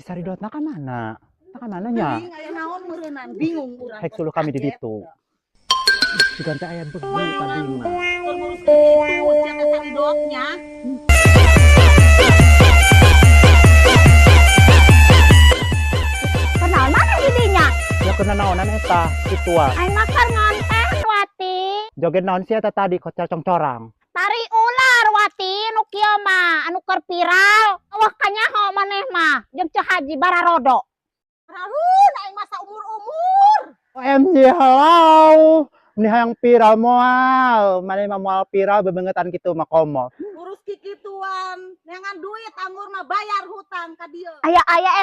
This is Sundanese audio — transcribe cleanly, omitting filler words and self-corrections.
Saridotna ka mana? Ka mana nya? Teuing aya naon meureunnan, bingung urang. Hek suluh kami di ditu. Sugan teh aya begu tadi mah. Keur nguruskeun kitu sia teh Saridotnya. Kenal mana didinya? Ya kena naonan eta kitua. Aing mah keur ngonten, Wati. Joget naon sih eta tadi kocal congcorang? Tari ular, Wati, nu kieu mah, anu keur viral. Wah, kanyaho maneh mah jeung Ceu Haji bararodo. Rarun aing masa umur-umur. OMG, hello. Ini hayang viral moal. Maneh mah moal viral bebengetan kitu mah komo. Ngurus kikituan, neangan duit anggur mah bayar hutang ka dieu. Aya-aya.